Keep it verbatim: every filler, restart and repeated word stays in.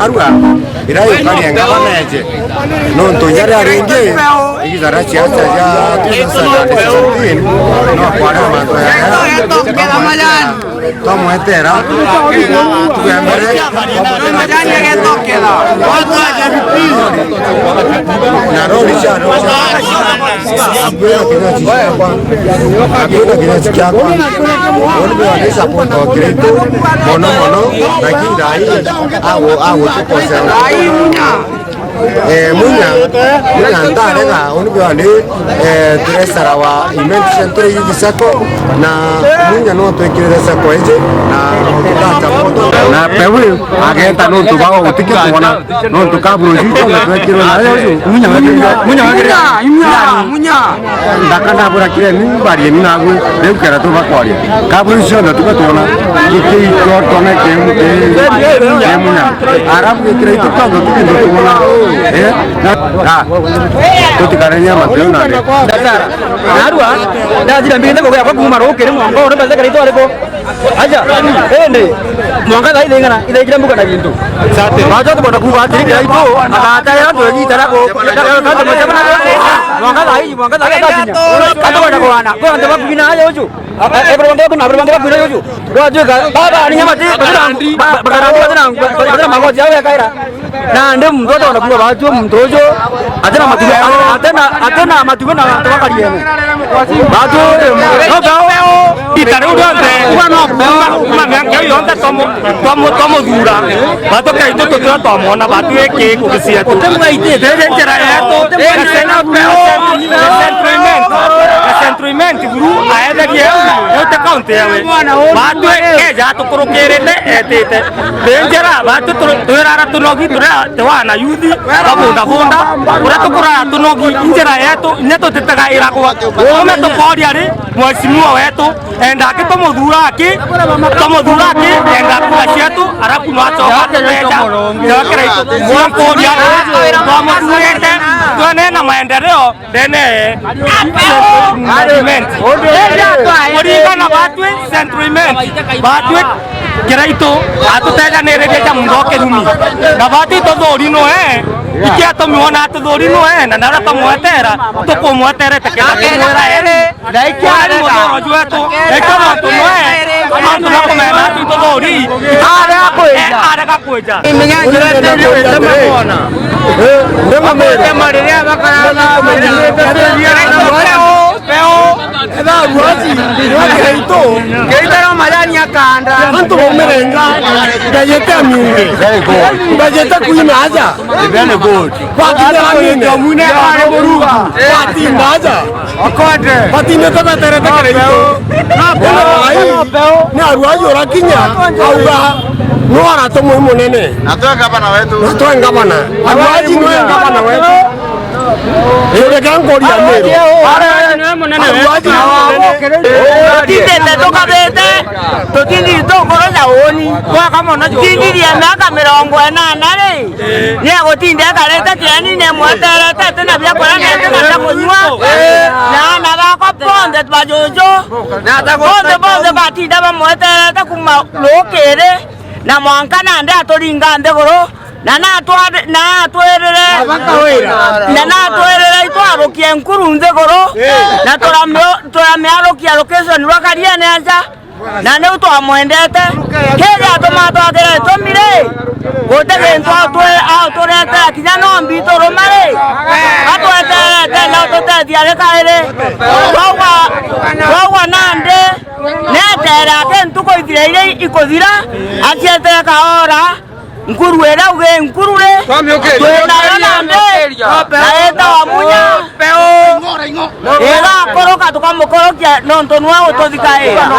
Arua, ira ikari engabana eje. Nontu jaria ringi, igitara ciaca ja two thousand seventeen, no kwari mantu yaya. Twamwetera, tuge mbere, na rori cia, rori cia, akwira kinya ciakwa, akwira kinya ciakwa, oni be wani support wa Kirito, mono mono, lakini thai, ago, ago tukosera. Eh, Munya, Munya ntarega, oni be wani, eh, treasurer wa Imenti Central Youth Sacco, na Munya no twikirire sacco iji, na tutata moto. Na pewe ageta nontu bao gutikitwona, nontu kaburu ici cionthe twekirwe nayo uju. Munya wekirire. Munya wekirire. Munya, Munya, Munya. Ndaka ndabura kire ni bari ni nagu, riu kera tubakwaria. Kaburu ici cionthe tugatwona. Iki itwatwona kemu, kemu, Munya. Arabu ikira itu cionthe tukindu tuona. Eh? Na, na. Tutikare nyama, tuona. Narua, ndathira mbigite kugia kwa kuuma rukiri mwanka, uri mbete kari twari ko. Aja, indi, mwanka thaa ithing'ana, ithaikire mbuga na gintu. Sate. Bajo tubona kuuga atiri, kira itu, agata ya antu egitara ko, mwanka thaa ii, mwanka thaa ii atakinya. Atu kwenda kuana, kwa antu bakuina ayo uju. Ebro ndio kuna, ebro ndio kuna uju. Rwatuika, baba, ni nyama ti, batirandi, batirandi, batirandi magoti yao ekaira. Nandi muntu atoona kuuga baatue muntu uju, atena matuge, atena, atena matuge na tubakariene. Baatue, no peo. Ita riu rionthe, kuma, kuma miaka iu yonthe twamu-, twamu-, twamuthuura. Baatue kaitu tutira twamwona, baatue iki kugisia tu. Iri njira yetu, na Central Imenti, na Central Imenti buru aetherie, yote kaunti yawe. Baatue eja atukurukirite, etite. Ni njira, baatue tu-, twirara tunogi, turira tiwana yuthi, babundabunda. Uria tukurara tunogi, njira yetu, inya tutitega iragwa. Ume tukoria ri, mheshimiwa wetu, enda aki tumuthuura aki, tumuthuura aki, enda kura cietu, arafu no acoka ateja. Jokera itu, mwakoria, twamuthuurite, twene na maendeleo, ndene Central Imenti. Kuringana baatue Central Imenti, baatue Kiraitu, atutejaniririe ja muno kirumi. Na baatue tuthuri nwe, ikiatumiwa na tuthuri nwe, na naria tumwetera, tukumweterete kenda tumwira eri. Ndaikia arega. Muthuro jwetu, eka mantu mwe, mantu na kumena ati tuthuri. Arega kwija. Eh, arega kwija. Imenya njira ĩrĩa ĩtema kuona. Eh, ndema mere. Tema rĩrĩa bakaraga. Peo, peo. Etha ruaci, ruaci gaitũ. Gaitũ no majani akanda. Antu baumirenga, ngajete aminge. Very good. Ngajete kuina aja. Very good. Wakinya kuina. Watinda aja. Akonde. Batindite beterete Kiraitu. Ni aruaji urakinya, auga, no aratumwi munene. Na twe ngavana wetu. Na twe ngavana. Aruaji nwe ngavana wetu. Kiuria kia nkuria Miru. Aruaji nwe munene. Tutindite tukabite, tutindi itunguru ja uuni. Tutindirie miaka mirongo inana ri, ni agutinda ekarite kieni, ni mweterete, ati na biakuria, ni ati na bia kunyua. Na aana bakwa bonthe bajuju, bonthe, bonthe batinda bamweterete kuuma rukiri, na mwanka nandi aturinga nthiguru, na natwa-, na atwirire, na natwirire itwarukie nkuru nthiguru, na turamio-, turamiarukia location rwa Kariene aja. Na niu twamwendete. Kiri atuma twakira itumi ri, guti gintu atwi-, aturetera kinya no mbi turuma ri, atweterete na ututethia ri kairi. Twauga, twauga nandi, netere aki ntuku ithira iria ikuthira, acietere kaora. Nkuru iria ugi nkuru ri, twamiukiria, twinayo nandi, twamiukiria, na yetawa Munya. Peo. Igakuruka tukamukurukia nontu nwe ututhikaira.